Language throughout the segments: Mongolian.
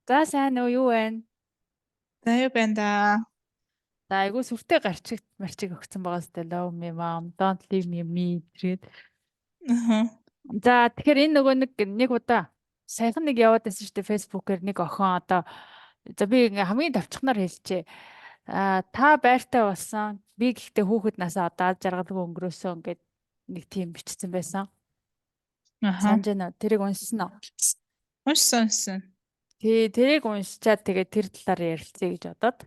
За, сайн уу, юу байна? За, юу байна да? За, айгүй сүртэй гарчиг марчиг өгсөн байгаа сте, love me mom, don't leave me me тэгээд. Аа. За, тэгэхээр энэ нөгөө нэг удаа саяхан нэг яваад байсан шүү дээ Facebook-ээр нэг охин. Одоо за, би ингээ хамгийн товчхоноор хэлчихье. А та байртай болсон. Би гэхдээ хүүхэд насаа одоо аз жаргалгүй өнгөрөөсөн гэд нэг тийм бичсэн байсан. Аха. Санаж байна уу? Тэрийг уншсан уу? Уншсан, уншсан. Тий, тэрийг уншичаад тэгээд тэр талаар ярилцъя гэж бодоод.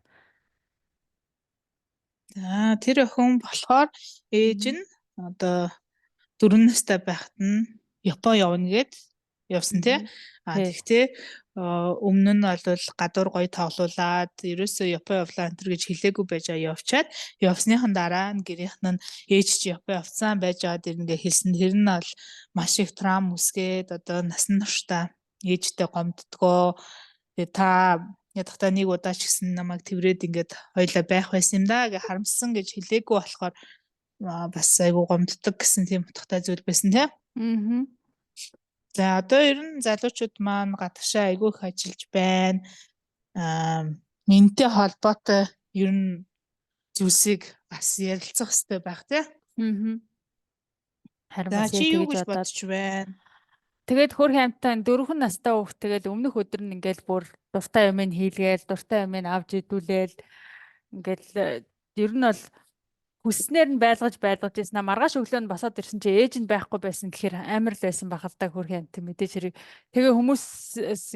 За, тэр охин болохоор ээж нь одоо 4 настай байхад нь Япон явна гэд явсан, тий. А тэгтээ өмнө нь бол гадуур гоё тоглуулад, ерөөсөө Япон явлаа энэ гэж хэлээгүй байж байгаа, явчаад, явсныхан дараа нь гэрийнх нь ээж чи Япон явцсан байж байгаа дэр ингээ хэлсэн. Тэр нь бол маш их травм үсгээд, одоо насан туршдаа ээжтэй гомддгоо. Тэгээ та ядахтаа нэг удаа ч гэсэн намайг тэрврээд ингээд хоёлаа байх байсан юм да гэж харамссан гэж хэлээгүй болохоор бас айгуу гомддог гэсэн тийм утгатай зүйл байсан, тий. Аа. За, одоо ер нь залуучууд маань гадагшаа айгүй их ажиллаж байна. Аа, энэтэй холбоотой ер нь зүйлсийг бас ярилцах хэрэгтэй байх, тий. Аа. Харин За, бас чи яг юу тэгэж гэж бодоод бодож байна? Тэгээд хөөрхөн амьтан 4 настай хүүхд тэгэл өмнөх өдөр нь ингээл бүр дуртай юм хийлгээл, дуртай юм авч идүүлээл, ингээл ер нь бол хүснээр нь байлгаж байлгаж ирсэн. Маргааш өглөө нь босоод ирсэн чи ээж нь байхгүй байсан гэхээр амар л байсан байх л да хөөрхөн амьтан, мэдээж хэрэг. Тэгээ хүмүүс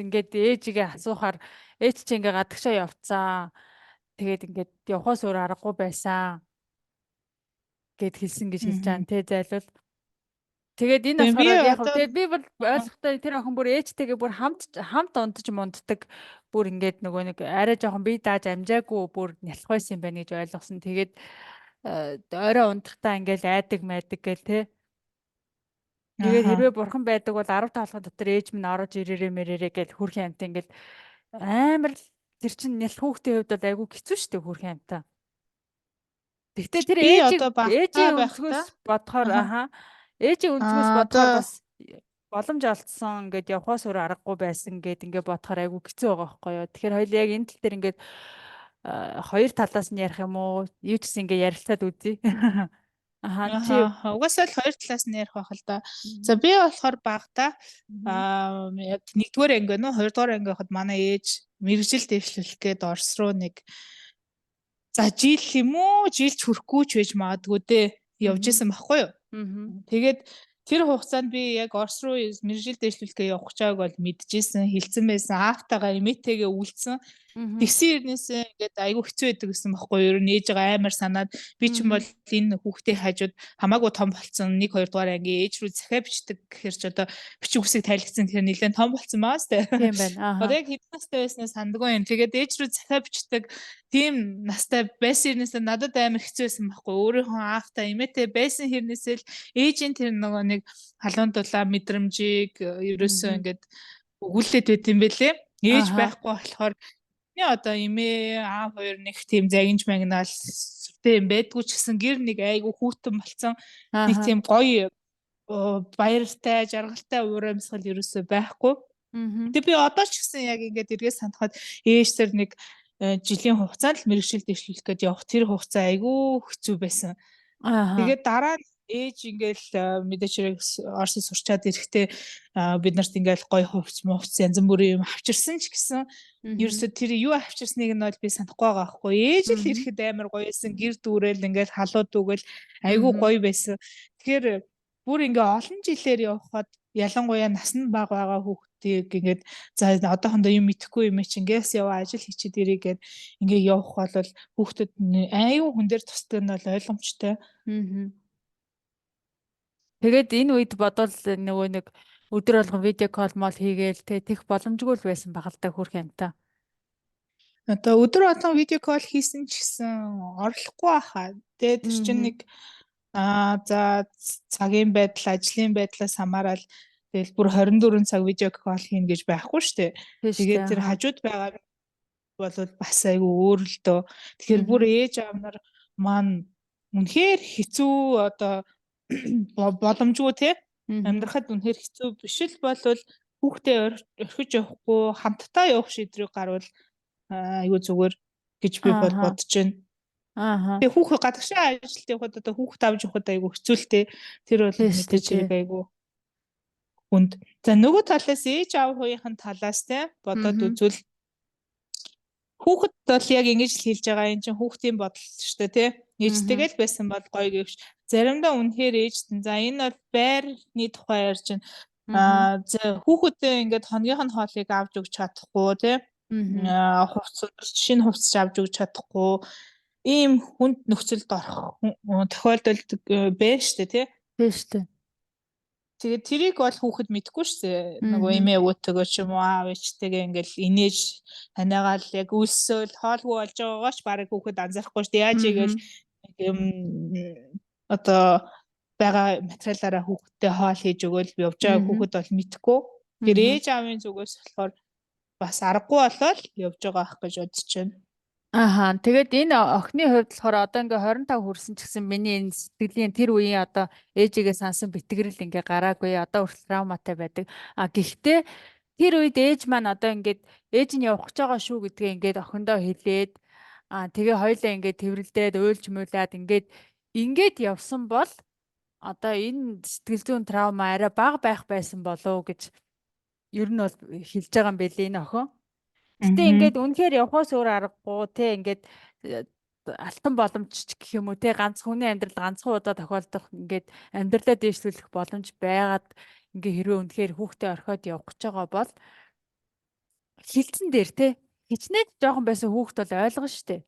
ингээд ээжигээ асуухаар ээж чи ингээ гадагшаа явцсан. Тэгээд ингээд явхаас өөр аргагүй байсан гэд хэлсэн гэж хэлж байгаа нэ зайлвал. Тэгээд энэ болохоор яг тэгээд би бол ойлгохтой, тэр охин бүр ээжтэйгээ бүр хамт хамт унтаж мунддаг, бүр ингээд нөгөө нэг арай жоохон бие дааж амжаагүй бүр нялх байсан юм байна гэж ойлгосон. Тэгээд орой унтахтаа ингээл айдаг майдаг гэл те. Тэгээд хэрвээ бурхан байдаг бол 10 таалгын дотор ээж минь орож ирээрээ мэрээрээ гэл хөөрхөн амьтан ингээл амар л, тэр чинь нялх хүүхдийн хувьд бол айгүй хэцүү шүү дээ, хөөрхөн амьтан. Гэхдээ тэр ээжийг ээжийн өнцгөөс бодохоор, аха, ээжийн өнцгөөс бодохоор бас боломж олдсон, ингээд явхаас өөр аргагүй байсан гэд ингээд бодохоор айгүй хэцүү байгаа байхгүй юу. Тэгэхээр хоёул яг энэ тал дээр ингээд хоёр талаас нь ярих юм уу? Юу ч гэсэн ингээд ярилцаад үзье. Аха, чи Угаасаа л хоёр талаас нь ярих байх л да. За, би болохоор багада яг нэгдүгээр анги байна уу, хоёрдугаар анги байхад манай ээж мэргэжил дэвшлүүлэх гээд Орос руу нэг, за, жил юм уу, жилч хүрэхгүй ч байж магадгүй дээ, явж исэн байхгүй юу. Тэгээд тэр хугацаанд би яг Орос руу мэргэжил дэвшлүүлэхээ явах гэж байгааг бол мэдчихсэн, хэлсэн байсан, аавтайгаа эмээтэйгээ үлдсэн. Тэгсэн хэрнээсээ ингээд айгүй хэцүү байдаг гэсэн байхгүй юу. Ер нь ээжигээ амар санаад, би ч юм бол энэ хүүхдийн хажууд хамаагүй том болцсон, 1 2 дугаар анги, ээж рүү захиа бичдэг гэхэр ч одоо бичиг үсэг тайлгцсан гэхэр нэлээд том болцсон байгаа сте. Тийм байна. Одоо яг хэдэн настай байснаа сандгүй юм. Тэгээд ээж рүү захиа бичдэг тийм настай байсан хэрнээсээ надад амар хэцүү байсан байхгүй. Өөрийнхөө аавтай эмээтэй байсан хэрнээсээ л ээжийн тэр нөгөө нэг халуун дулаа мэдрэмжийг ерөөсөө ингээд өгүүлээд байт юм бэлээ. Ээж байхгүй болохоор миний одоо эмээ аав хоёр нэг тийм загинж магнаал сүртэй юм байдгүй ч гэсэн гэр нэг айгу хүүтэн болцсон, нэг тийм гоё баяртай жаргалтай уур амьсгал ерөөсөө байхгүй. Тэгээ би одоо ч гэсэн яг ингээд эргээ санахад ээж тэр нэг жилийн хугацаанд л мэргэжил дэвшлүүлэх гээд явах тэр хугацаа айгүй хэцүү байсан. Тэгээд дараа нь ээж ингээл мэдээч хэрэг Оросд сурчаад ирэхдээ бид нарт ингээл гоё хувц мувц, янз бүрийн юм авчирсан ч гэсэн ерөөсөө тэр юу авчирсныг нь бол би санахгүй байгаа байхгүй. Ээж л ирэхэд амар гоё байсан. Гэр дүүрэл ингээл халуу дүүгэл айгүй гоё байсан. Тэгэхээр бүр ингээ олон жилээр явхад, ялангуяа нас нь бага байгаа хүүхдийг ингээд за, одоохондоо юм мэдэхгүй юм чи ингээс яваа, ажил хийчихэд ирээ гэд ингээ явах бол хүүхдэд аюу хүн дээр тусдаг нь бол ойлгомжтой. Тэгээд энэ үед бодвол нөгөө нэг өдөр болгон video call мол хийгээл те, тех боломжгүй л байсан баг л да, хөөрхөн амьтан. Одоо өдөр болгон video call хийсэн ч гэсэн орлохгүй хаа. Тэгээ тэр чинь нэг за, цагийн байдал, ажлын байдлаас хамаарал тэгэл бүр 24 цаг video call хийнэ гэж байхгүй шүү дээ. Тэгээд тэр хажууд байгаа бол бас айгүй өөр л дөө. Тэгэхээр бүр ээж аав нар маань үнэхээр хэцүү, одоо боломжгүй те, амьдрахад үнэхээр хэцүү биш л болвол Хүүхдээ орхиж явахгүй хамтдаа явах шийдвэрийг гарвал айгүй зүгээр гэж би бол бодож байна. Тэгээ хүүхэд гадагшаа ажилд явхад одоо хүүхэд авч явахад айгүй хэцүү л те. Тэр бол мэдээж хэрэг айгүй хүнд. За, нөгөө талаас, ээж аав хоёрын талаас те бодоод үзвэл хүүхэд бол яг ингэж л хэлж байгаа, юм чинь хүүхдийн бодол шүү дээ те. Ээжтэйгээ л байсан бол гоё гэвч заримдаа үнэхээр ээжтэн, за, энэ бол байрны тухай ярьж байна. За, хүүхэдээ ингээд хоногийнх нь хоолыг авч өгч чадахгүй те. Хувцас, шинэ хувцас авч өгч чадахгүй ийм хүнд нөхцөлд орох тохиолдол байна шүү дээ, тий. Тийм шүү дээ. Тэгээд тэрийг бол хүүхэд мэдэхгүй шүү дээ. Нөгөө эмээ өвөөтэйгөө ч юм уу, аав ээжтэйгээ ингээл инээж таниагаал яг үлсөөл хоолгүй болж байгаагаа ч барыг хүүхэд анзаарахгүй шүү дээ. Яаж игээл юм одоо байгаа материалаараа хүүхэдтэй хоол хийж өгөөл явж байгаа, хүүхэд бол мэдэхгүй. Тэр ээж аавын зүгээс болохоор бас аргагүй болоод явж байгаа ах гэж бодож байна. Тэгээд энэ охины хувьд болохоор одоо ингээ 25 хүрсэн ч гэсэн миний энэ сэтгэлийн тэр үеийн одоо ээжигээ сансан бэтгэрэл ингээ гараагүй, одоо хүртэл травматай байдаг. А гэхдээ тэр үед ээж маань одоо ингээд ээж нь явах гэж байгаа шүү гэдгээ ингээд охиндоо хэлээд, тэгээ хоёлаа ингээд тэрвэрлдээд уйлж муулаад ингээд явсан бол одоо энэ сэтгэл зүйн травма арай бага байх байсан болов уу гэж ер нь бол хэлж байгаа юм билээ энэ охин. Гэтэ ингээд үнэхээр явхаас өөр аргагүй те, ингээд алтан боломж ч гэх юм уу те, ганц хүний амьдрал ганцхан удаа тохиолдох, ингээд амьдралаа дээшлүүлэх боломж байгаад ингээ хэрвээ үнэхээр хүүхдээ орхиод явах гэж байгаа бол хэлцэн дээр те, хичнээн жоохон байсан хүүхд бол ойлгоно штэ.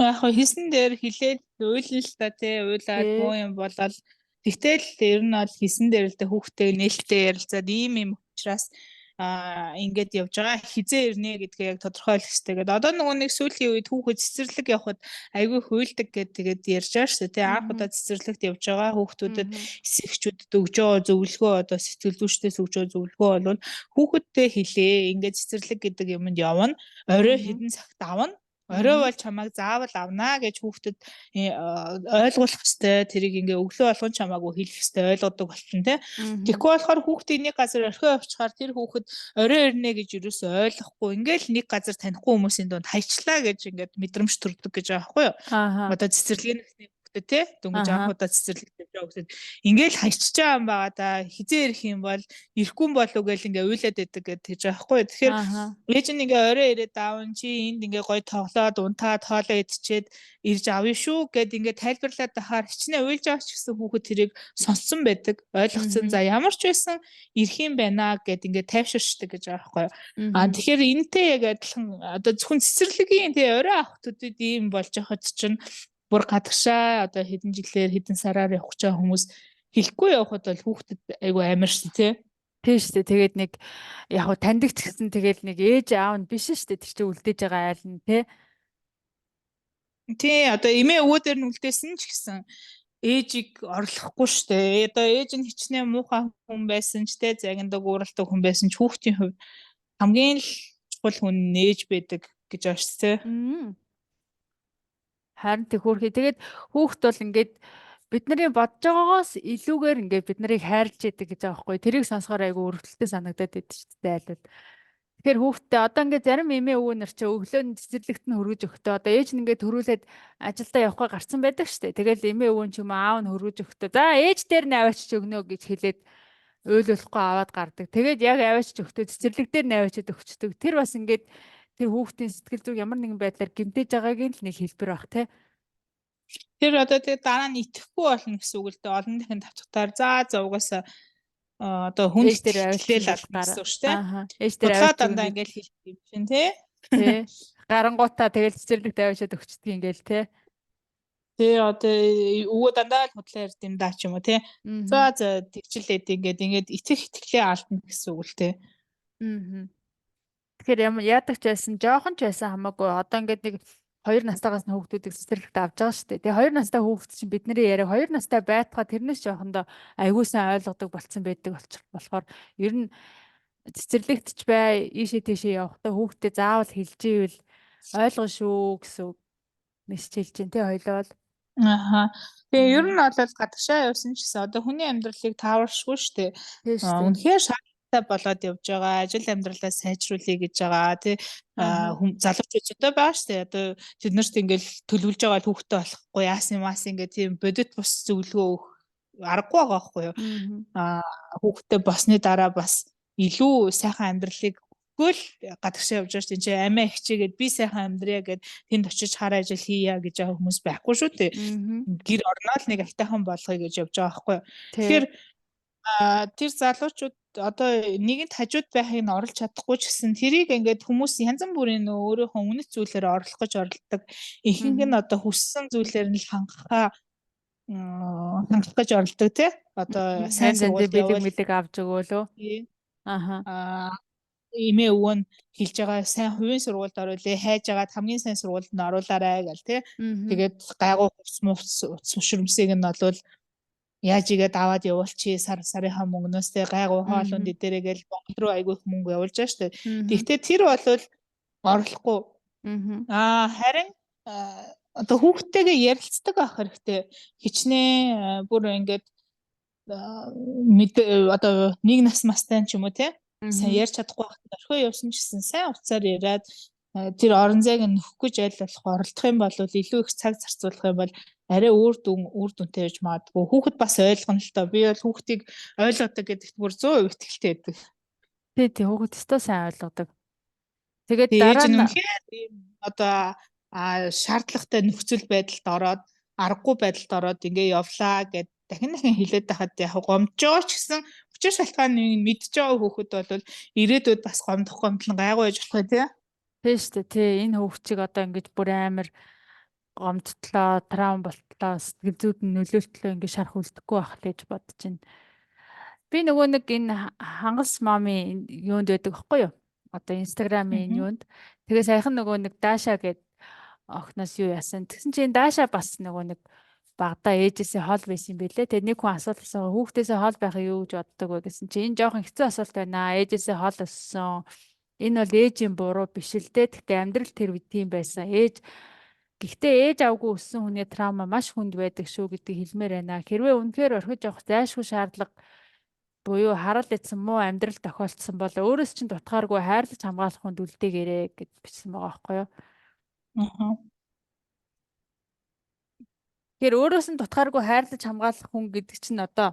Яг хөө хийсэн дээр хилээл уйлна л та тий, уйлаад муу юм болоод, тэгтэл ер нь бол хийсэн дээр л дээ хүүхдээ нээлттэй ярилцаад, ийм юм учраас ингээд явж байгаа, хизээ ирнэ гэдгээ яг тодорхойлох хэрэгтэй гэдэг. Одоо нөгөө нэг сүүлийн үед хүүхэд цэцэрлэг явхад айгүй хуйлдаг гэд тэгээд ярьж байгаа шүү дээ. Тэ, анх удаа цэцэрлэгт явж байгаа хүүхдүүдэд эцэг эхчүүдэд өгж байгаа зөвлөгөө, одоо сэтгэл зүйчдээс өгж байгаа зөвлөгөө бол хүүхэдтэй хэлээ. Ингээд цэцэрлэг гэдэг юмд явна. Орой хэдэн цагт авна. Орой бол чамайг заавал авнаа гэж хүүхдэд ойлгуулах хэвээр, тэрийг ингээ өглөө болгон чамаагүй хэлэх хэвээр, ойлгодог болчихно те. Тэгэхгүй болохоор хүүхдийг нэг газар орхио явчихаар тэр хүүхэд орой ирнэ гэж юусоо ойлгохгүй, ингээл нэг газар танихгүй хүмүүсийн дунд хайчлаа гэж ингээд мэдрэмж төрдөг гэж байгаа байхгүй юу? Одоо цэцэрлэгийн хүүхдэд те, дөнгөж анх удаа цэцэрлэгт явж байгаа хүүхдэд ингээл хайчиж байгаа юм байгаа да, хизээ ирэх юм бол, ирэхгүй болов гэл ингээ уйлаад байдаг гэж тэгж байгаа байхгүй. Тэгэхээр ээж нь ингээ орой ирээд аавн чи энд ингээ гой тоглоод унтаад хоолоо идчихэд ирж авъя шүү гэд ингээ тайлбарлаад байхаар хичнээн уйлж байгаа ч гэсэн хүүхэд тэрийг сонссон байдаг, ойлгоцсон, за, ямар ч байсан ирэх юм байна гэд ингээ тайвширчдаг гэж байгаа байхгүй. А тэгэхээр энэтэй яг адилхан одоо зөвхөн цэцэрлэгийн тий орой авах төдөд ийм болж байхад чинь бүр гадагшаа одоо хэдэн жилээр, хэдэн сараар явах гэж байгаа хүмүүс хэлэхгүй явхад бол хүүхдэд айгүй амар шүү тий. Тийм шүү дээ. Тэгээд нэг яг хуу таньдаг ч гэсэн тэгэл нэг ээж аав нь биш шүү дээ. Тэр чинь үлдээж байгаа айл нь тий. Тий, одоо эмээ өвөө дээр нь үлдээсэн ч гэсэн ээжийг орлохгүй шүү дээ. Одоо ээж нь хичнээн муухай хүн байсан ч те, загиндаг, ууралдаг хүн байсан ч хүүхдийн хувьд хамгийн л чухал хүн ээж байдаг гэж байна шүү дээ. Харин тэг хөөрхий. Тэгээд хүүхд бол ингээд бидний бодож байгаагаас илүүгээр ингээд бид нарыг хайрлаж яадаг гэж байгаа байхгүй. Тэрийг сонсохоор айгүй өрөвдөлтөй санагдаад байдаг шүү дээ айлууд. Тэгэхээр хүүхдтэй одоо ингээд зарим эмээ өвөө нар чи өглөө нь цэцэрлэгт нь хөргөж өгөхдөө одоо ээж нь ингээд төрүүлээд ажилдаа явахгүй гарцсан байдаг шүү дээ. Тэгэл эмээ өвөө нь ч юм уу, аав нь хөргөж өгөхдөө за, ээж дээр нь аваачиж өгнө гэж хэлээд уйлуулахгүй аваад гардаг. Тэгээд яг аваачиж өгөхдөө цэцэрлэг дээр нь аваачаад өгчдөг. Тэр бас ингээд тэр хүүхдийн сэтгэл зүйг ямар нэгэн байдлаар гэмтээж байгаагийн л нэг хэлбэр баг тий. Тэр одоо тэгээ дараа нь итгэхгүй болно гэсэн үг л дээ. Олон дахин тавцахтаар за за, угаасаа одоо хүн Ээж дээр итгэлээ л аваачсан алдна гэсэн үг шүү дээ. Ээж дээр Худлаа аваачиж дандаа өгнө. ингээл хэлдэг юм чинь тий. Тий. Гарангуудаа тэгэл цэцэрлэгт аваачаад өгчдөг ингээл тий. Тий, одоо өвөө дандаа л худлаа ярьд юм даа ч юм уу тий. За за, тэгчлээд ингээд ингээд итгэх итгэлээ алдна гэсэн үг л тий. Тэгэхээр ямар яадаг ч байсан, жоохон ч байсан хамаагүй одоо ингээд нэг 2 настайгаас нь хүүхдүүдийг цэцэрлэгт авч байгаа шүү дээ. Тэгээ 2 настай хүүхд чинь бидний яриаг 2 настай байтугай тэрнээс жоохондоо аягүй сайн ойлгодог болцсон байдаг болчих болохоор ер нь цэцэрлэгт ч бай, ийшээ тийшээ явахдаа хүүхдээ заавал хэлж ивэл ойлгоно шүү гэсэн үг мессеж хэлж чинь тий хоёлоо бол. Аха. Тэгээ ер нь бол гадагшаа явсан ч гэсэн одоо хүний амьдралыг тааваршгүй шүү дээ. Тийм шүү дээ. Үнэхээр шаардлагатай хангалттай болоод явж байгаа, ажил амьдралаа сайжруулъя гэж байгаа тий залуучууд өдөө байгаа шүү дээ. Одоо тэд нарт ингээл төлөвлөж байгаа л хүүхдтэй болохгүй яасан маас ингээд тийм бодит бус зөвлөгөө өгөх аргагүй байгаа байхгүй юу? Хүүхдтэй болсны дараа бас илүү сайхан амьдралыг өгөөл гадагшаа явж байгаа шүү дээ. Энд чинь амиа хичээгээд би сайхан амьдрья гэд тэнд очиж хар ажил хийя гэж байгаа хүмүүс байхгүй шүү дээ. Гэр орноо л нэг айтайхан болгоё гэж явж байгаа байхгүй юу? Тэгэхээр тэр залуучууд одоо нэгэнт хажууд байхыг нь оруулж чадахгүй ч гэсэн тэрийг ингээд хүмүүс янз бүрийн нөө өөрийнхөө үнэт зүйлээр орлох гэж оролддог. Ихэнх нь одоо хүссэн зүйлээр нь л хангах гэж оролддог тий. Одоо сайн сургуульд бэлэг мэлэг авч өгөөлөө. Аха. Эмээ өвөө нь хэлж байгаа сайн хувийн сургуульд оруулъя, хайж агаад хамгийн сайн сургуульд нь оруулаарай гэл тий. Тэгээд гайгүй хувц мувц утас мөшөрмсийг нь болвол яаж игээд аваад явуулчих сар сарынхаа мөнгнөөс те гайгүй хоолунд дээрээ гэл Монгол руу айгүй их мөнгө явуулж байгаа шүү дээ. Гэхдээ тэр болвол орлохгүй. Харин одоо хүүхдтэйгээ ярилцдаг байх хэрэгтэй. Хичнээн бүр ингээд мэд одоо нэг нас мастай ч юм уу те сайн ярьж чадахгүй байхад орхио явсан ч гэсэн сайн уцаар яриад тэр орон зайг нь нөхөх гэж аль болох оролдох юм бол илүү их цаг зарцуулах юм бол арай өөр дүн үр дүнтэй байж магадгүй. Хүүхэд бас ойлгоно л доо. Би бол хүүхдийг ойлгодог гэдэгт бүр 100% итгэлтэй байдаг. Тий, тий, хүүхэд өстой сайн ойлгодог. Тэгээд дараа нь үнэхээр ийм одоо шаардлагатай нөхцөл байдалд ороод аргагүй байдалд ороод ингээ явлаа гэд дахин дахин хэлээд байхад яг гомдож байгаа ч гэсэн учир шалтгааныг мэдж байгаа хүүхэд бол ирээдүйд бас гомдох гомдол нь гайгүй байж болох тий. Тий шүү дээ. Тий, энэ хүүхчиг одоо ингэж бүр амар гомдтлоо, травм болтлоо, сэтгэл зүйд нь нөлөөлтлөө ингэ шарах үлдэхгүй байх л гэж бодож байна. Би нөгөө нэг энэ хангас мами юунд байдаг аахгүй юу? Одоо Instagram-ын юунд. Тэгээ саяхан нөгөө нэг Даша гэд охноос юу яасан. Тэгсэн чинь Даша бас нөгөө нэг багадаа ээжээсээ хол байсан юм билээ. Тэгээ нэг хүн асуулт асуугаа хүүхдээсээ хол байх юу гэж боддог вэ гэсэн чинь энэ жоохон хэцүү асуулт байна. Ээжээсээ хол өссөн. Энэ бол ээжийн буруу биш л дээ. Гэхдээ амьдрал тэр үед тийм байсан. Ээж Гэхдээ ээж авгүй өссөн хүний траума маш хүнд байдаг шүү гэдгийг хэлмээр байна. Хэрвээ үнэхээр орхиж явах зайлшгүй шаардлага буюу харал эцэн муу амьдрал тохиолдсон бол өөрөөс чинь дутгааргүй хайрлаж хамгаалах хүнд үлдээгээрэй гэж бичсэн байгаа байхгүй юу? Аа. Тэгэхээр өөрөөс нь дутгааргүй хайрлаж хамгаалах хүн гэдэг чинь одоо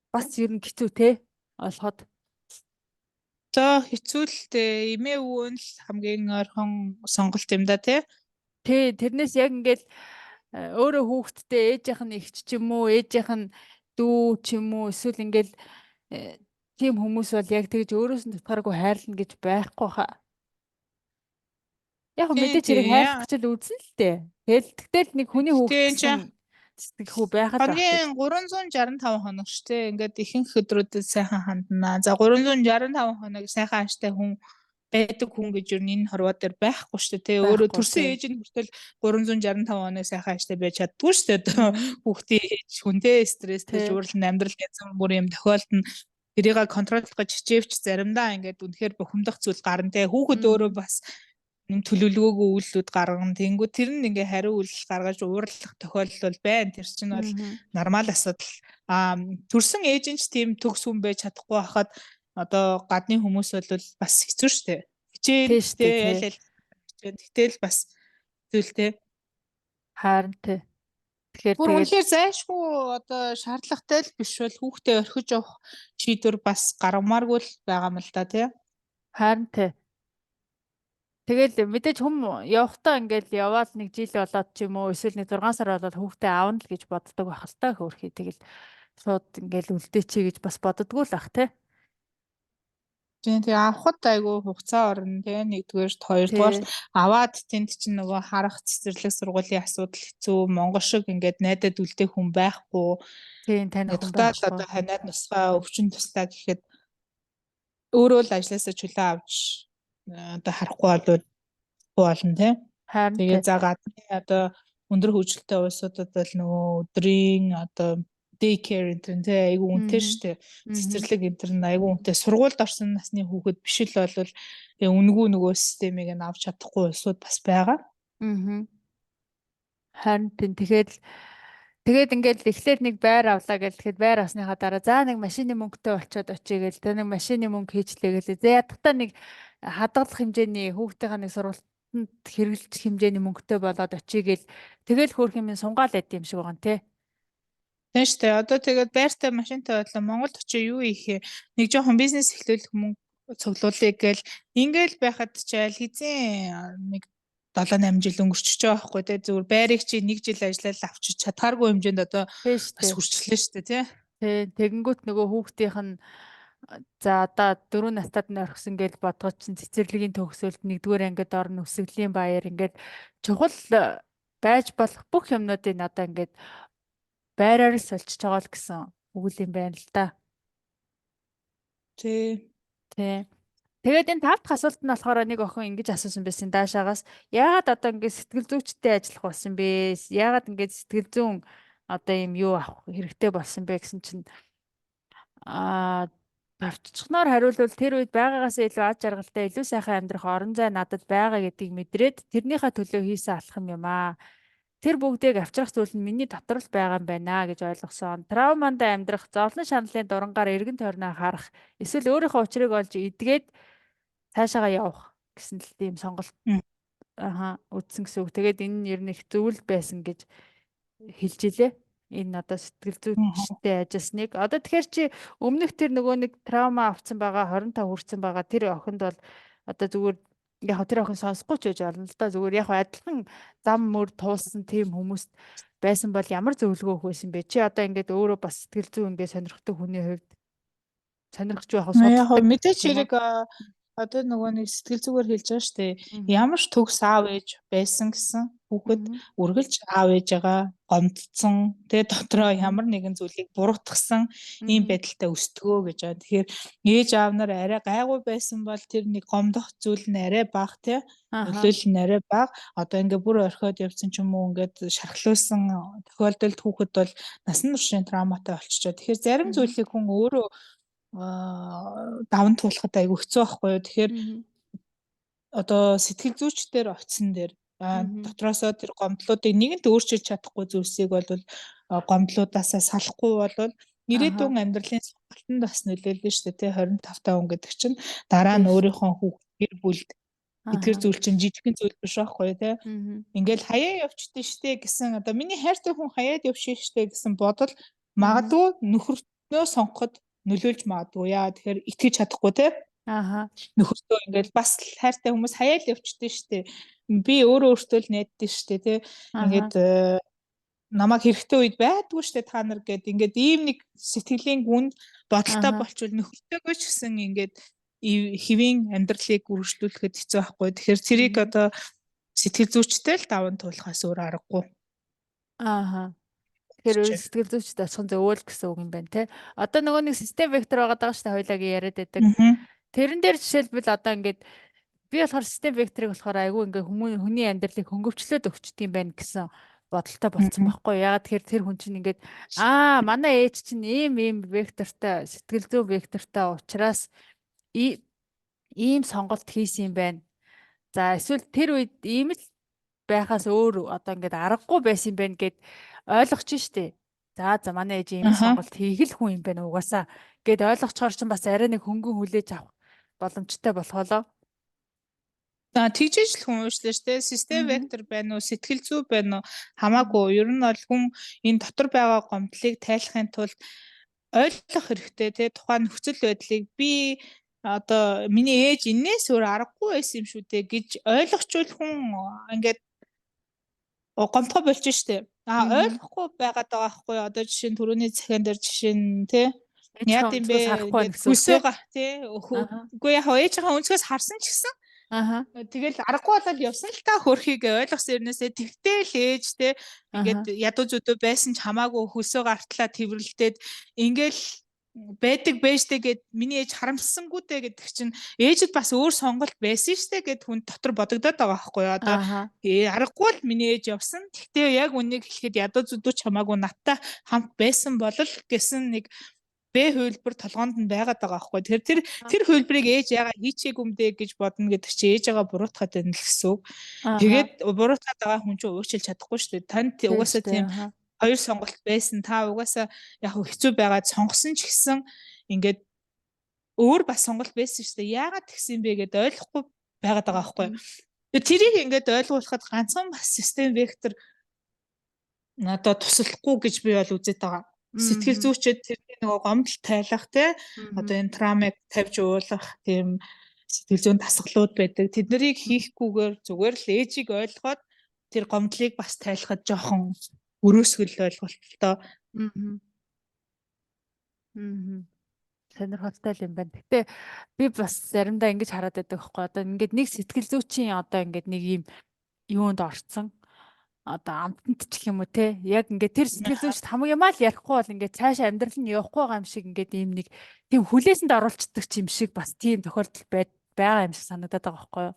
бас ер нь хэцүү те олоход. За хэцүү л дээ. Эмээ өвөө нь л хамгийн ойрхон сонголт юм да тий. Тий, тэрнээс яг ингээл өөрөө хүүхэдтэй ээжийнх нь эгч ч юм уу, ээжийнх нь дүү ч юм уу эсвэл ингээл тийм хүмүүс бол яг тэгж өөрөөс нь дутгааргүй хайрлана гэж байхгүй хаа. Яг мэдээч хэрэг хайрлах гэж л үзнэ л дээ. Тэгэл тэгтэл нэг хүний хүүхэд сэтгэхүй байх л байх. Хоногийн 365 хоног шүү дээ. Ингээд ихэнх өдрүүдэд сайхан ханднаа. За 365 хоног сайхан ааштай хүн байдаг хүн гэж юу энэ хорвоо дээр байхгүй шүү дээ. Өөрөө төрсөн ээж нь хүртэл 365 хоног сайхан ааштай байж чаддгүй шүү дээ. Хүүхдийн ээж хүнтэй стресстэй жуурлан амьдрал янз бүрийн юм тохиолдолд тэрийг контроллох гэж хичээвч заримдаа ингээд үнэхээр бухимдах зүйл гарна те. Хүүхэд өөрөө бас юм төлөвлөгөөгүй үйлдэлүүд гаргана. Тэнгүү тэр нь ингээ хариу үйлдэл гаргаж уурлах тохиолдол бол байна. Тэр чинь бол нормал асуудал. Аа төрсөн ээж нь ч тийм төгс хүн байж чадахгүй байхад одоо гадны хүмүүс бол бас хэцүү шүү дээ. Хичээл те аль аль хичээл гэтэл бас зүйлтэй. Харин те. Тэгэхээр тэгээд үнэхээр зайлшгүй одоо шаардлагатай л биш бол хүүхдээ орхиж явах шийдвэр бас гаргамааргүй л байгаа юм л да тий. Харин те. Тэгэл мэдээж хүм явахдаа ингээл яваал нэг жил болоод ч юм уу эсвэл нэг 6 сар болоод хүүхдээ аавна л гэж боддог байх л та хөөрхий. Тэгэл шууд ингээл үлдээчий гэж бас боддгоо л ах тий. Тийм тэгээ авахд айгүй хугацаа орно тий нэгдүгээрт хоёрдугаар аваад тэнд чинь нөгөө харах цэцэрлэг сургуулийн асуудал хэцүү Монгол шиг ингээд найдад үлдэх хүн байхгүй. Тийм таних хүн байхгүй. Одоо ханиад нусгаа өвчин туслаа гэхэд өөрөө л ажилласаа чөлөө авч одоо харахгүй бол болно тий. Тэгээ за гадны одоо өндөр хөгжилтэй улсуудад бол нөгөө өдрийн одоо daycare энэ тий айгүй үнэтэй шүү дээ. Цэцэрлэг энэ нь айгүй үнэтэй. Сургуульд орсон насны хүүхэд биш л бол тэгээ үнэгүй нөгөө системийг нь авч чадахгүй улсууд бас байгаа. Аа. Харин тийм тэгэхээр Тэгээд ингээд эхлээд нэг байр авлаа гэл, тэгэхэд байр авсныхаа дараа за нэг машины мөнгөтэй болчоод очие гээл, тэг нэг машины мөнгө хийчлээ гэлээ. За ядахтаа нэг хадгалах хэмжээний, хүүхдийнхаа нэг сургалтанд хэрэглэх хэмжээний мөнгөтэй болоод очие гээл, тэгэл хөөх юм сунгаал байд юм шиг байгаа юм те. Тийм шүү дээ. Одоо тэгээд байртай, машинтай болоо, Монголд очиж юу хийх юм? Нэг жоохон бизнес эхлүүлэх мөнгө цуглуулъя гээл ингээл байхад ч аль хэзээ нэг 7 8 жил өнгөрчихөж байгаа байхгүй те. Зүгээр байрыг чи нэг жил ажиллаад авчиж чадхааргүй хэмжээнд одоо бас хүрчлээ шүү дээ тий. Тий, тэгэнгүүт нөгөө хүүхдийнх нь за одоо 4 настад нь орхисон гэж бодгоо чинь цэцэрлэгийн төгсөлд, нэгдүгээр ангид орно, өсгөлийн баяр, ингээд чухал байж болох бүх юмнуудыг одоо ингээд байраар л сольчиж байгаа л гэсэн үг л юм байна л да. Тий. Тий. Тэгээд энэ тав дахь асуулт нь болохоор нэг охин ингэж асуусан байсан даашаагаас: яагаад одоо ингэж сэтгэл зүйчтэй ажиллах болсон бэ? Яагаад ингэж сэтгэл зүйн одоо юм юу авах хэрэгтэй болсон бэ гэсэн чинь товчхоноор хариулвал тэр үед байгаагаас илүү аз жаргалтай, илүү сайхан амьдрах орон зай надад байгаа гэдгийг мэдрээд тэрнийхээ төлөө хийсэн алхам юм аа. Тэр бүгдийг авчрах зүйл нь миний дотор л байгаа юм байна гэж ойлгосон. Травманд амьдрах, зовлон шаналлын дурангаар эргэн тойрноо харах, эсвэл өөрийнхөө учрыг олж эдгээд цаашаагаа явах гэсэн л тийм сонголт үзсэн гэсэн үг. Тэгээд энэ нь ер нь их зөв л байсан гэж хэлж илээ. Энэ одоо сэтгэл зүйчтэй ажилласныг. Одоо тэгэхээр чи өмнөх тэр нөгөө нэг траума авцсан байгаа, 25 хүрсэн байгаа тэр охинд бол одоо зүгээр яг тэр охин сонсохгүй ч байж болно л да. Зүгээр яг адилхан зам мөр туулсан тийм хүмүүст байсан бол ямар зөвлөгөө өгөх байсан бэ? Чи одоо ингээд өөрөө бас сэтгэл зүй ингээд сонирхдаг хүний хувьд сонирхож байх Яг мэдээч хэрэг одоо нөгөө нэг сэтгэл зүгээр хэлж байгаа шүү дээ. Ямар ч төгс аав ээж байсан гэсэн хүүхэд үргэлж аав ээжээгаа гомдсон, тэгээ дотроо ямар нэгэн зүйлийг буруутгасан ийм байдалтай өсдгөө гэж байгаа. Тэгэхээр ээж аав нар арай гайгүй байсан бол тэр нэг гомдох зүйл нь арай бага тий, нөлөөлөл нь арай бага. Одоо ингээ бүр орхиод явсан ч юм уу, ингээд шархлуулсан тохиолдолд хүүхэд бол насан туршийн травматай болчихоо. Тэгэхээр зарим зүйлийг хүн өөрөө даван туулахад айгүй хэцүү байхгүй юу. Тэгэхээр одоо сэтгэл зүйчдэр очисон дээр дотроосоо тэр гомдлуудыг нэгэнт өөрчилж чадахгүй зүйлсийг бол гомдлуудаасаа салахгүй бол ирээдүйн амьдралын сонголтонд бас нөлөөлнө шүү дээ тий. 25 та хүн гэдэг чинь дараа нь өөрийнхөө хүүхд, гэр бүлд эдгэр зүйл чинь жижигхэн зүйл биш байхгүй тий. Ингээл хаяа явчихдээ штэ гэсэн, одоо миний хайртай хүн хаяад явшээ штэ гэсэн бодол магадгүй нөхөртөө сонгоход нөлөөлж магадгүй яа. Тэгэхээр итгэж чадахгүй тий. Нөхөртөө ингээл бас хайртай хүмүүс хаяал явчихдээ штэ. Би өөрөө өөртөө л найддаг штэ тий. Ингээд намайг хэрэгтэй үед байдгүй штэ та нар гэд ингээд ийм нэг сэтгэлийн гүнд бодолтой болчвол нөхөртөөгөө ч гэсэн ингээд хэвийн амьдралыг үргэлжлүүлэхэд хэцүү байхгүй. Тэгэхээр тэрийг одоо сэтгэл зүйчтэй л даван туулахаас өөр аргагүй. Тэгэхээр сэтгэл зүйчд очих нь зөв л гэсэн үг юм байна те. Одоо нөгөө нэг систем вектор байгаа даа шүү дээ, хоёулагийн яриад байдаг. Тэрэн дээр жишээлбэл одоо ингээд би болохоор систем векторыг болохоор айгүй ингээ хүний амьдралыг хөнгөвчлөөд өгчдөг юм байна гэсэн бодолтой болцсон байхгүй. Ягаад тэгэхээр тэр хүн чинь ингээд манай ээж чинь ийм ийм вектортой, сэтгэл зүйн вектортой учраас ийм сонголт хийсэн юм байна. За эсвэл тэр үед ийм л байхаас өөр одоо ингээд аргагүй байсан юм байна гэд ойлгоч штэ. За за, манай ээж ийм сонголт хийх л хүн юм байна угаасаа гэд ойлгочхоор чинь бас арай нэг хөнгөн хүлээж авах боломжтой болохоолоо. За, тэгжээж л хүн уушлаа штэ. Систем вектор байна уу, сэтгэл зүй байна уу хамаагүй. Ер нь бол хүн энэ дотор байгаа гомдлыг тайлахын тулд ойлгох хэрэгтэй те, тухайн нөхцөл байдлыг. Би одоо миний ээж энээс өөр аргагүй байсан юм шүү дээ гэж ойлгочвол хүн ингээд гомдохоо болж штэ. А ойлгохгүй байгаад байгаа байхгүй. Одоо жишээ нь түрүүний захиан дээр жишээ нь те, яад юм бэ, хөлсөөгөө тий. Үгүй, яг ээжийнхээ өнцгөөс харсан ч гэсэн тэгэл аргагүй болол явсан л та хөрхийг ойлгосон ирнээсээ. Тэгтэл ээж те ингээд ядуу зүдөө байсан ч хамаагүй хөлсөөгөө артлаа тэрвэрлдээд ингээл байдаг бэжтэй гэд, миний ээж харамссангүй дээ гэдэг чинь ээжэд бас өөр сонголт байсан штэ гэд хүн дотор бодогдоод байгаа байхгүй юу. Одоо аргагүй л миний ээж явсан. Тэгтээ яг үнийг хэлэхэд ядуу зүдүү ч хамаагүй надтай хамт байсан бол гэсэн нэг Б хувилбар толгоонд нь байгаад байгаа байхгүй. Тэгэхээр тэр тэр хувилбарыг ээж ягаа хийчээгүй юм дээ гэж бодно гэдэг чи ээжээгээ буруутгаад байна л гэсэн үг. Тэгээд буруутгаад байгаа хүн чинь уучлж чадахгүй шүү дээ. Танд угаасаа тийм Хоёр сонголт байсан. Та угаасаа яг хэцүү байгаад сонгосон ч гэсэн ингээд өөр бас сонголт байсан шүү дээ. Яагаад тэгсэн бэ гэдээ ойлгохгүй байгаад байгаа байхгүй юу? Тэгээ тэрийг ингээд ойлгуулахад ганцхан бас систем вектор надад туслахгүй гэж би бол үзээд байгаа. Сэтгэл зүйчэд тэрний нөгөө гомдол тайлах те одоо энэ травмыг тавьж уулах тийм сэтгэл зүйн дасгалууд байдаг. Тэд нарыг хийхгүйгээр зүгээр л ээжийг ойлгоод тэр гомдлыг бас тайлахад жоохон өрөөсгөл ойлголттой. Сонирхолтой юм байна. Гэтэ би бас заримдаа ингэж хараад байдаг байхгүй. Одоо ингээд нэг сэтгэл зүйчийн одоо ингээд нэг юм юунд орцсон одоо амтанд ч гэх юм уу те яг ингээд тэр сэтгэл зүйчд хамаг юмаа л ярихгүй бол ингээд цаашаа амьдрал нь явахгүй байгаа юм шиг ингээд ийм нэг тийм хүлээсэнд оруулцдаг юм шиг бас тийм тохиолдол байгаа юм шиг санагдаад байгаа байхгүй юу?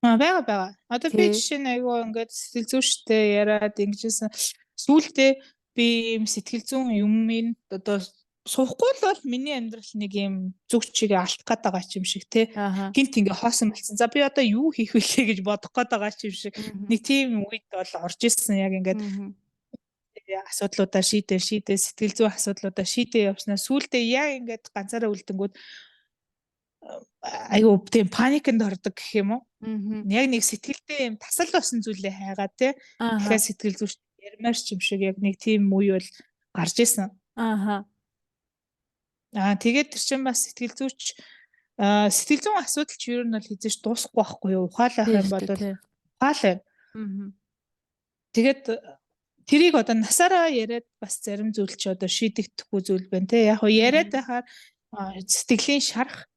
Аа, байгаа. Одоо би жишээ нь айгүй ингээд сэтгэл зүйчтэй яриад ингэжсэн. Сүүлдээ би ийм сэтгэл зүйн юмын одоо суухгүй л бол миний амьдрал нэг юм зүг чигээ алдах гээд байгаа юм шиг те. Гинт ингээ хоосон болсон. За би одоо юу хийх вүлээ гэж бодох гээд байгаа юм шиг. Нэг тийм үед бол орж исэн яг ингээд асуудлуудаа шийдээ шийдээ сэтгэл зүйн асуудлуудаа шийдээ явснаа сүүлдээ яг ингээд ганцаараа үлдэнгүүд айгу тийм паникнд ордог гэх юм уу? Яг нэг сэтгэлдээ юм тасал болсон зүйлээ хайгаа те. Тэгэхээр сэтгэл зүйч ярмаар ч юм шиг яг нэг тийм үе бол гарч исэн. Аа, тэгээд тэр чинь бас сэтгэл зүйч сэтгэл зүйн асуудал ч ер нь бол хэзээ ч дуусахгүй байхгүй юу? Ухаалах юм бол ухаалаа. Тэгээд тэрийг одоо насаараа яриад бас зарим зүйл чи одоо шийдэгдэхгүй зүйл байна те. Яг хоо яриад байхаар сэтгэлийн шарах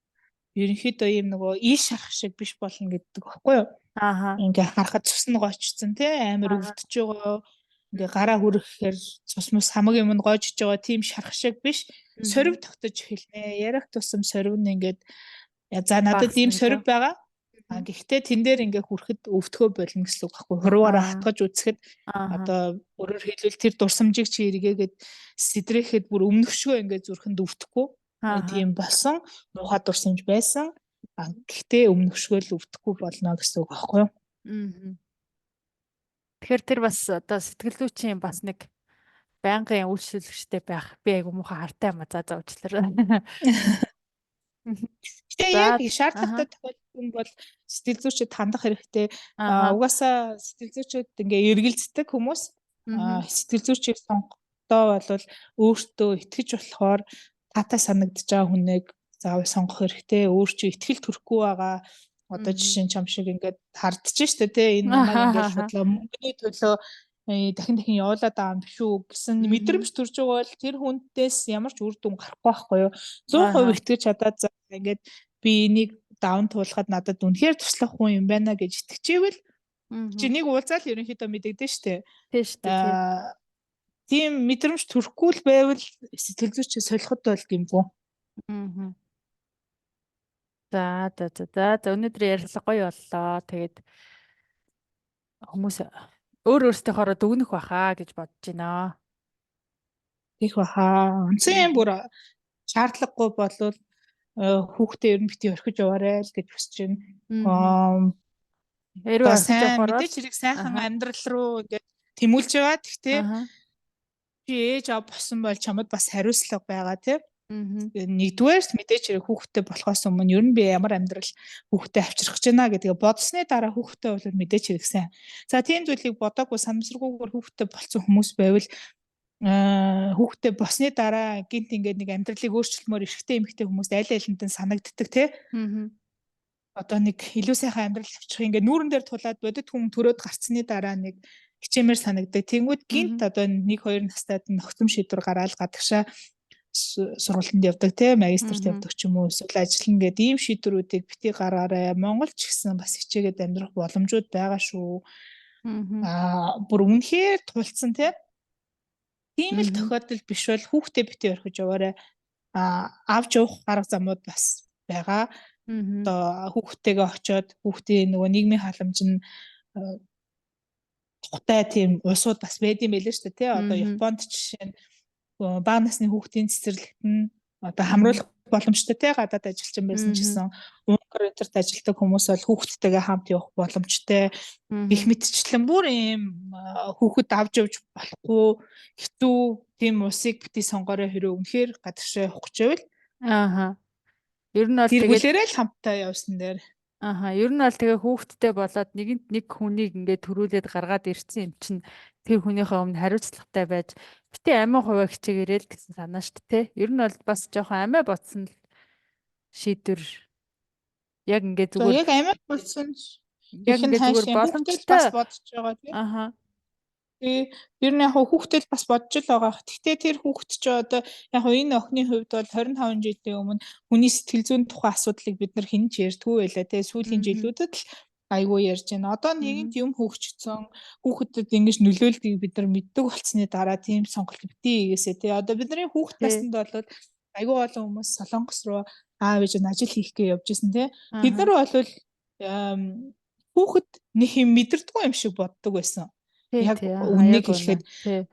ерөнхийдөө ийм нөгөө ил шарах шиг биш болно гэдэг байхгүй юу? Ингээ харахад цус нь гоочсон те, амар өвдөж байгаа. Ингээ гараа хүрэхээр цус мус хамаг юм нь гоожж байгаа тийм шарах шиг биш. Сорив тогтож эхэлнэ. Ярих тусам сорив нь ингээд за надад ийм сорив байгаа. А гэхдээ тэн дээр ингээ хүрэхэд өвдөхөө болно гэсэн үг байхгүй. Хуруугаараа хатгаж үзэхэд одоо өөрөөр хэлбэл тэр дурсамжийг чи эргээгээд сэдрэхэд бүр өмнөхшгөө ингээ зүрхэнд өвдөхгүй. Тийм болсон. Муухай дурсамж байсан. А гэхдээ өмнөхшгөө л өвдөхгүй болно гэсэн үг байхгүй юу? Тэгэхээр тэр бас одоо сэтгэл зүйчийн бас нэг байнгын үйлчлэгчтэй байх би айгу муухай хартай юм а за за уучлаарай. Гэтэ яг шаардлагатай тохиолдол бол сэтгэл зүйчэд хандах хэрэгтэй. Угаасаа сэтгэл зүйчэд ингээ эргэлздэг хүмүүс сэтгэл зүйчийг сонгохдоо бол өөртөө итгэж болохоор таатай санагдаж байгаа хүнийг заавал сонгох хэрэгтэй. Өөр чи итгэл төрөхгүй байгаа. Одоо жишээ нь чам шиг ингээд хардж штэ тий энэ намайг ингээд шудлаа мөнгөний төлөө дахин дахин явуулаад байгаа юм биш үү гэсэн мэдрэмж төрж байгаа бол тэр хүнтээс ямар ч үр дүн гарахгүй байхгүй юу. 100% итгэж чадаад за ингээд би энийг даван туулахад надад үнэхээр туслах хүн юм байна гэж итгэжээвэл чи нэг уулзаал ерөнхийдөө мэдэгдэн штэ. Тийм штэ. Тийм мэдрэмж төрөхгүй л байвал сэтгэл зүйч солиход бол гэмгүй. За за за за өнөөдөр ярилцлага гоё боллоо. Тэгээд хүмүүс өөр өөрсдийнхоороо дүгнэх байхаа гэж бодож байна. Тийх баха. Онцон юм бүр шаардлагагүй болвол хүүхдээ ер нь бити орхиж яваарай л гэж хүсэж байна. Эрүү орхиж явахаар мэдээч хэрэг сайхан амьдрал руу ингээд тэмүүлж яваа. Гэхдээ чи ээж аав болсон бол чамд бас хариуцлага байгаа тий. Нэгдүгээрт мэдээч хэрэг хүүхэдтэй болохоос өмнө ер нь би ямар амьдрал хүүхэдтэй авчрах гэж байна гэдгээ бодсны дараа хүүхэдтэй бол мэдээч хэрэг сайн. За тийм зүйлийг бодоогүй санамсаргүйгээр хүүхэдтэй болсон хүмүүс байвал хүүхэдтэй болсны дараа гинт ингээд нэг амьдралыг өөрчлөмөр эрэгтэй эмэгтэй хүмүүс аль алинд нь санагддаг тий. Одоо нэг илүү сайхан амьдрал авчрах ингээд нүүрэн дээр тулаад бодит хүн төрөөд гарцсны дараа нэг хичээмээр санагддаг. Тэнгүүд гинт одоо 1 2 настайд нөхцөм шийдвэр гараал гадагшаа сургалтанд явдаг те магистрт явдаг ч юм уу эсвэл ажиллана гэдэг ийм шийдвэрүүдийг бити гаргаарай. Монгол ч гэсэн бас хичээгээд амьдрах боломжууд байгаа шүү. Аа бүр үнэхээр тулцсан те. Тийм л тохиолдол биш бол хүүхдээ бити орхиж яваарай. Аа авч явах арга замууд бас байгаа. Одоо хүүхдтэйгээ очиод хүүхдийн нөгөө нийгмийн халамж нь тухтай тийм улсууд бас байд юм байлээ шүү дээ тий. Одоо Японд жишээ нь бага насны хүүхдийн цэцэрлэгт нь одоо хамруулах боломжтой те, гадаад ажилчин байсан ч гэсэн Унгар энтерт ажилтдаг хүмүүс бол хүүхдтэйгээ хамт явах боломжтой. Гэх мэтчлэн бүр ийм хүүхэд авч явж болохгүй хэцүү тийм улсыг бити сонгоорой, хэрэг үнэхээр гадагшаа явах гэж байвал. Ааха. Ер нь бол тэгээд гэр бүлээрээ л хамтдаа явсан дээр. Ааха, ер нь бол тэгээ хүүхэдтэй болоод нэгэнт нэг хүнийг ингээд төрүүлээд гаргаад ирсэн юм чинь тэр хүнийхээ өмнө хариуцлагатай байж бити амиа хувиа хичээгээрэй л гэсэн санаа шүү дээ. Ер нь бол бас жоохон амиа ботсон л шийдвэр, яг ингээд зүгээр яг амиа ботсон яг ингээд зүгээр боломжтой бас бодож байгаа тийм. Ааха. Тий, ер нь яг хүүхдэд бас бодож л байгаа. Гэхдээ тэр хүүхд чи одоо яг энэ охины хувьд бол 25 жилийн өмнө хүний сэтгэл зүйн тухай асуудлыг бид нар хэн ч ярьдгүй байлаа те. Сүүлийн жилүүдэд л айгүй ярьж байна. Одоо нэгэнт юм хөгжсөн, хүүхдэд ингэж нөлөөлдгийг бид нар мэддэг болцсны дараа тийм сонголт битгий хийгээсэй те. Одоо бидний хүүхд наснд бол айгүй олон хүмүүс Солонгос руу аав ээж нь ажил хийх гээ явж исэн те. Бид нар бол хүүхэд нэг юм мэдэрдэггүй юм шиг боддог байсан. Яг үннийг хэлэхэд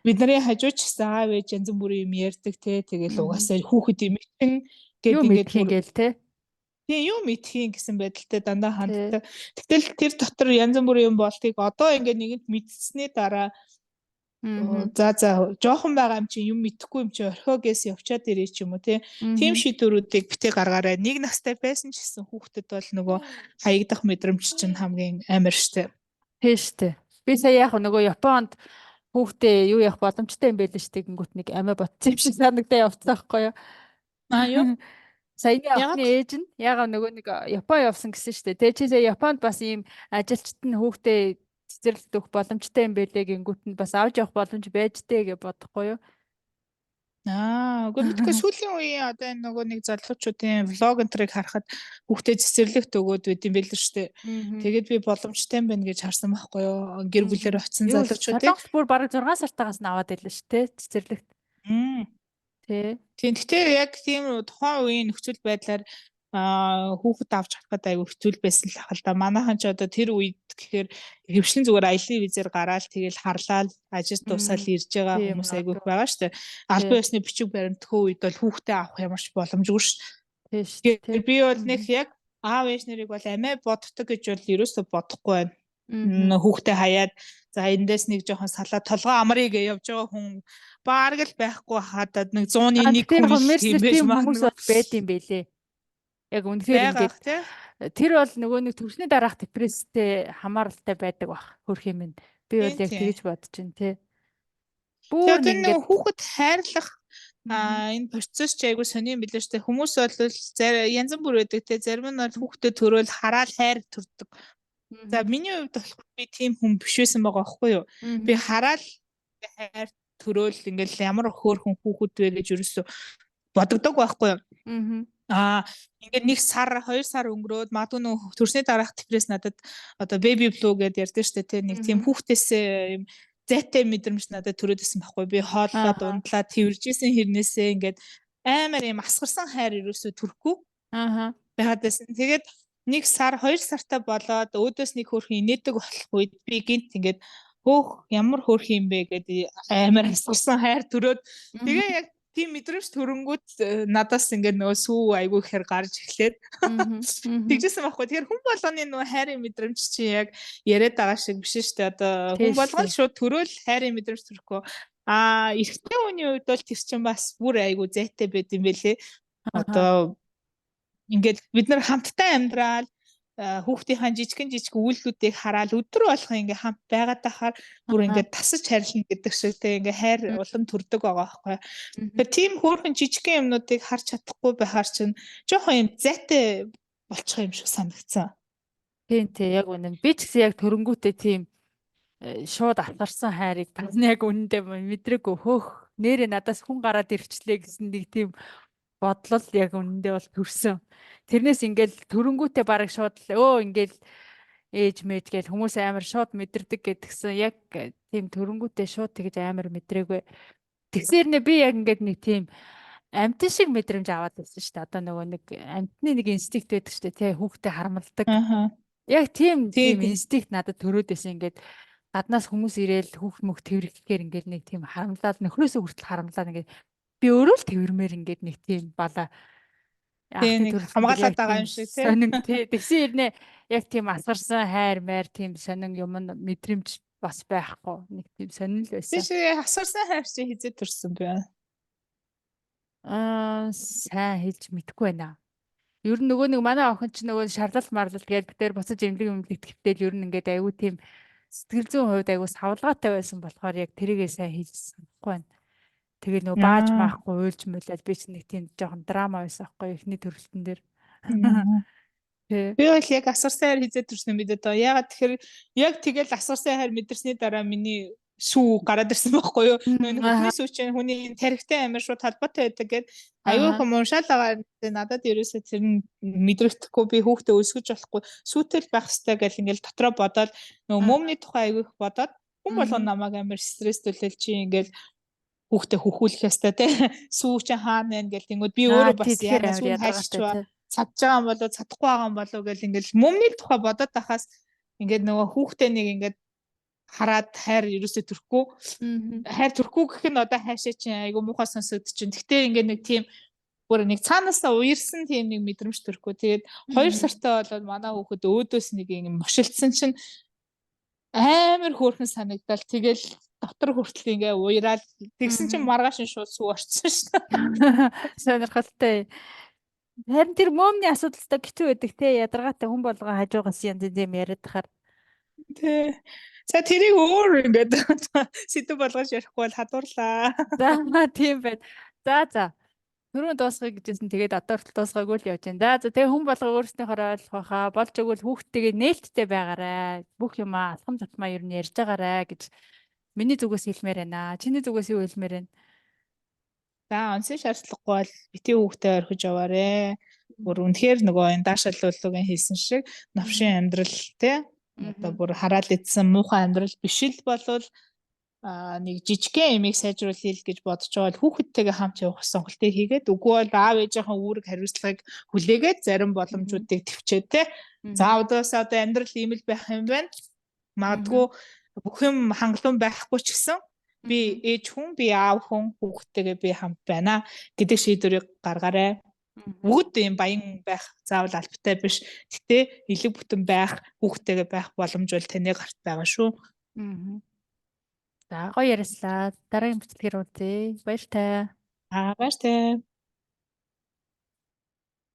бидний хажууч гэсэн аав ээж янз бүрийн юм ярьдаг те. Тэгэл угаасаа хүүхэд юм чин гээд ингээд ингээл те. Тийм, юу мэдхийн гэсэн байдалтай дандаа ханддаг. Гэтэл тэр дотор янз бүрийн юм болдгийг одоо ингээд нэгэнт мэдсэний дараа за жоохон байгаа юм чинь, юм мэдэхгүй юм чинь орхио гэс явчаад ирээ ч юм уу те. Тийм шийдвэрүүдийг битгий гаргаарай. Нэг настай байсан ч гэсэн хүүхдэд бол нөгөө хаягдах мэдрэмж чинь хамгийн амар штэ. Тийм штэ. Би сая яг нөгөө Японд хүүхдээ юу явах боломжтой юм байл штэ гингүүт нэг амиа ботсон юм шиг санагдаа явцсан байхгүй юу? Аа юу? Саяны охины ээж нь ягаа нөгөө нэг Япон явсан гэсэн штэ. Тэгээ чи сая Японд бас ийм ажилчид нь хүүхдээ цэцэрлэгт өгөх боломжтой юм байлээ гингүүт нь бас авч явах боломж байж тээ гэж бодохгүй юу? Аа, үгүй мэдгүй, сүүлийн үеийн одоо энэ нөгөө нэг залуучуудын vlog энтрийг харахад хүүхдээ цэцэрлэгт өгөөд байд юм байл л шүү дээ. Тэгээд би боломжтой юм байна гэж харсан байхгүй юу? Гэр бүлээр очисон залуучуудыг. Солонгос бүр бараг 6 сартаагаас нь аваад байлаа шүү дээ цэцэрлэгт. Тэ. Тийм, гэхдээ яг тийм тухайн үеийн нөхцөл байдлаар хүүхэд авч гарахад айгүй хэцүү байсан л ах л да. Манайхан ч одоо тэр үед гэхээр хөвшлэн зүгээр аялын визээр гараал тэгэл харлаал ажил дуусаал ирж байгаа хүмүүс айгүй их байгаа шүү дээ. Албан ёсны бичиг баримтгүй үед бол хүүхдээ авах ямар ч боломжгүй шүү дээ. Тийм шүү дээ. Би бол нэг яг аав ээж нарыг бол амиа боддог гэж бол ерөөсөө бодохгүй байна. Хүүхдээ хаяад за эндээс нэг жоохон салаа толгой амрыг явж байгаа хүн бараг л байхгүй хадад нэг 100-ны 1 хүн тийм байж магадгүй хүмүүс бол байд юм бэлээ. Яг үнэхээр ингээд тэр бол нөгөө нэг төрсний дараах депресстэй хамааралтай байдаг бах хөрх юм. Би бол яг тэгж бодож байна те. Бүр ингээд хүүхэд хайрлах энэ процесс ч айгүй сони юм билээ шүү дээ. Хүмүүс бол янз бүр байдаг те. Зарим нь бол хүүхдэд төрөөл хараал хайр төрдөг. За миний хувьд болохоор би тийм хүн биш байсан байгаа байхгүй юу? Би хараал хайр төрөөл ингээл ямар хөөрхөн хүүхэд вэ гэж ерөөсөө бодогдог байхгүй юу? Ингээд нэг сар, 2 сар өнгөрөөд магадгүй нөө төрсний дараах депресс надад одоо baby blue гэдээ ярьдаг шүү дээ те, нэг тийм хүүхдээсээ юм зайтай мэдрэмж надад төрөөд исэн байхгүй. Би хооллоод унтлаа тэрвэржсэн хэрнээсээ ингээд амар юм асгарсан хайр ерөөсөө төрөхгүй байгаад байсан. Тэгээд нэг сар, 2 сартай болоод өөдөөс нэг хөөрхөн инээдэг болох үед би гинт ингээд хөөх ямар хөөрхөн юм бэ гэдэг амар асгарсан хайр төрөөд тэгээ яг тийм мэдрэмж төрөнгүүт надаас ингээд нөгөө сүү айгүй ихээр гарч эхлээд тэгжсэн байхгүй. Тэгэхээр хүн болгоны нөгөө хайрын мэдрэмж чинь яг яриад байгаа шиг биш шүү дээ. Одоо хүн болгон шууд төрөөл хайрын мэдрэмж төрөхгүй. Эрэгтэй хүний хувьд бол тэр чинь бас бүр айгүй зайтай байд юм бэлээ. Одоо ингээд бид нар хамтдаа амьдрал хүүхдийнхаа жижигэн жижиг үйлдэлүүдийг хараал өдөр болгон ингээ хамт байгаад байхаар бүр ингээ тасаж хайрлна гэдэг шиг те, ингээ хайр улам төрдөг байгаа байхгүй. Тэгэхээр тийм хөөрхөн жижигхэн юмнуудыг харж чадахгүй байхаар чинь жоохон юм зайтай болчих юм шиг санагдсан. Тийм тий, яг үнэн. Би ч гэсэн яг төрөнгүүтээ тийм шууд атгарсан хайрыг бас яг үнэндээ мэдрээгүй, хөөх нэрээ надаас хүн гараад ирчлээ гэсэн нэг тийм бодлол яг үнэндээ бол төрсөн. Тэрнээс ингээл төрөнгүүтээ бараг шууд л ингээл ээж мэж гэл хүмүүс амар шууд мэдэрдэг гэдгсэн. Яг тийм төрөнгүүтээ шууд тэгж амар мэдрээгүй. Тэгсээр нэ би яг ингээд нэг тийм амьтан шиг мэдрэмж аваад байсан шүү дээ. Одоо нөгөө нэг амьтны нэг инстинкт байдаг шүү дээ. Тэ, хүүхдээ харамлдаг. Яг тийм тийм инстинкт надад төрөөд байсан. Ингээд гаднаас хүмүүс ирээл хүүхд мөх тэрхэхээр ингээд нэг тийм харамлаад нөхрөөсөө хүртэл харамлаад ингээд би өөрөө л тэрмээр ингээд нэг тийм бала Тий, Анхны нэг төрөлтөн дээр хамгаалаад яг байгаа тийм юм шиг тий. сонин тий. Тэгсэн хэрнээ яг тийм асгарсан хайр майр тийм сонин юм мэдрэмж бас байхгүй. Нэг тийм сонин л байсан. Тийш асгарсан хайр чи хизээ төрсөн бэ? Сайн хэлж мэдэхгүй байна. Ер нь нөгөө нэг манай охин ч нөгөө шарлал марлал гээд бид тэр буцаж эмнэлэг эмнэлэгт гэтэл ер нь ингээд айгүй тийм сэтгэл зүйн хувьд айгүй савлгаатай байсан болохоор яг тэрийгээ сайн хэлж санахгүй байна. Тэгээд нөгөө бааж маахгүй уйлж муулаад би ч нэг тийм жоохон драма байсан аахгүй эхний төрөлтөн дээр. Тий. Би бол яг асгарсан хайр хизээ төрсөн мэдээ доо. Ягаад тэгэхээр яг тэгэл асгарсан хайр мэдэрсний дараа миний сүү гараад ирсэн байхгүй юу? Нөгөө хүний сүү чинь хүний тарихтай амар шууд холбоотой байдаг гэд аюу хүм уншаал байгаа. Надад ерөөсөө тэр нь мэдрэгдэхгүй, би хүүхдээ өсгөж болохгүй, сүүтэл байх хэвээр гэл ингээл дотроо бодоод нөгөө мөмний тухай аюу их бодоод хүн болгон намайг амар стресстүүлэл чи ингээл хүүхдээ хөхүүлэх ёстой те, сүү чинь хаана байна гэл тэнгүүд би өөрөө бас яана сүү хайшчваа чадж байгаа юм болоо чадахгүй байгаа юм болоо гэл ингээл мөмний тухай бодоод байхаас ингээд нөгөө хүүхдээ нэг ингээд хараад хайр ерөөсөө төрөхгүй. Хайр төрөхгүй гэх нь одоо хайшаа чинь айгу муухай сонсогдож чинь. Гэтэ ингээд нэг тийм бүр нэг цаанаасаа уярсан тийм нэг мэдрэмж төрөхгүй. Тэгээд 2 сартай болоод манай хүүхэд өөдөөс нэг юм мошилдсон чинь амар хөөрхөн санагдал. Тэгэл дотор хүртэл ингээ уйраал тэгсэн чинь маргааш нь шууд сүү орсон шүү дээ. Сонирхолтой. Харин тэр мөөмний асуудалтай хэцүү байдаг те, ядаргаатай хүн болгон хажуугаас янз янз юм яриад тахаар. Тэ. За тэрийг өөр ингээд сэдв болгож ярихгүй бол хадуурлаа. За тийм байна. За за. Түрүүн дуусгая гэжсэн, тэгээд одоо хүртэл дуусгаагүй л явж байна. За за тэгээ хүн болго өөрснийхөө ойлгох байхаа. Болж өгвөл хүүхдтэйгээ нээлттэй байгаарай. Бүх юмаа алхам тутмаа ер нь ярьж байгаарай гэж миний зүгээс хэлмээр байна. Чиний зүгээс юу хэлмээр байна? За онсын шаардлагагүй бол бити хүүхдээ орхиж яваарэ. Бүр үнэхээр нөгөө энэ даашаалуулгын хийсэн шиг новшин амьдрал те одоо бүр хараал идсэн муухай амьдрал биш л болвол нэг жижигхэн эмийг сайжруулъя л гэж бодож байгаа бол хүүхэдтэйгээ хамт явах сонголтыг хийгээд, үгүй бол аав ээжийнхээ үүрэг хариуцлагыг хүлээгээд зарим боломжуудыг төвчээд те. За одоос одоо амьдрал ийм л байх юм байна. Магадгүй бүх юм хангалуун байхгүй ч гэсэн би ээж хүн, би аав хүн, хүүхэдтэйгээ би хамт байна гэдэг шийдвэрийг гаргаарай. Бүгд ийм баян байх заавал албатай биш. Гэтэ элэг бүтэн байх, хүүхэдтэйгээ байх боломж бол таны гарт байгаа шүү. За гоё яриаслаа. Дараагийн бичлэгээр уулзъя. Баяртай. Аа баяртай.